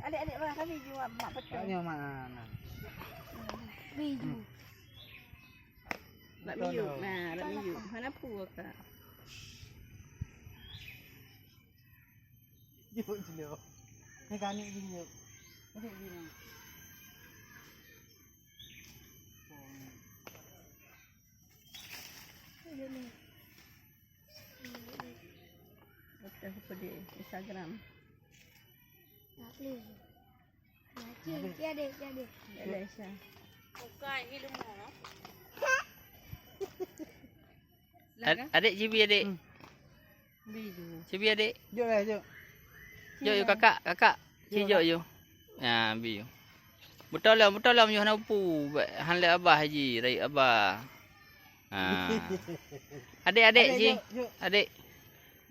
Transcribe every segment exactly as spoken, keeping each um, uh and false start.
Adik-adik, bah, kami juga mak betul. Tanya mana? Biju. Nak miyup. Nah, nak miyup. Hana pue ka. Jok jilok. Ni kani jilok. Adik jilok. Betul, apa di Instagram? Nak beli. Nah, ci, ci adik, ci adik. Ada Aisyah. Bukan, ini lemah. Ad- adik, cibi adik. Hmm. Biju. Cibi adik. Jok lah, jok. Jok, jok, kakak, kakak. Ci jok, jok, kakak. Jok. Ya, bi. Beutôi lom, beutôi lom, yoh na upu. Han lé abah ji, rayeuk abah. Ha. Adik, adik, adik, ci. Jok, jok. Adik.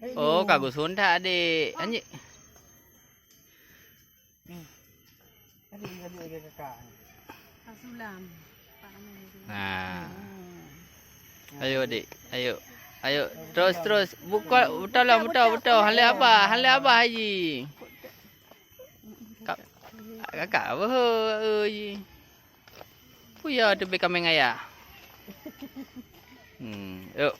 Adik, oh, jok. Ka geusun that, adik. Anjik. Hmm. Adik, adik, adik, kakak. Pak Sulam. Pak Amin itu. Nah. Hmm. Ayo, adik. Ayo. Ayo, terus, terus. Buka, beutôi lah, beutôi, beutôi. Han lé abah, han lé abah, Haji. Kak, kakak apa, Haji? Puya tu bek kambing ayah. Hmm, yuk.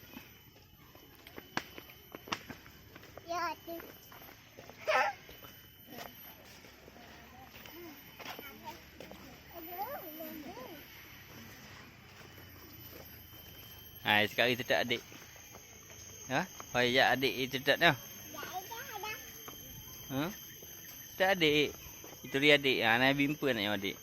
Hai, sekali tetap adik. Ha? Hai, ya adik, eh, tetap dah. Ha? Tetap adik. Itu dia adik. Ha, nabi empat nak adik.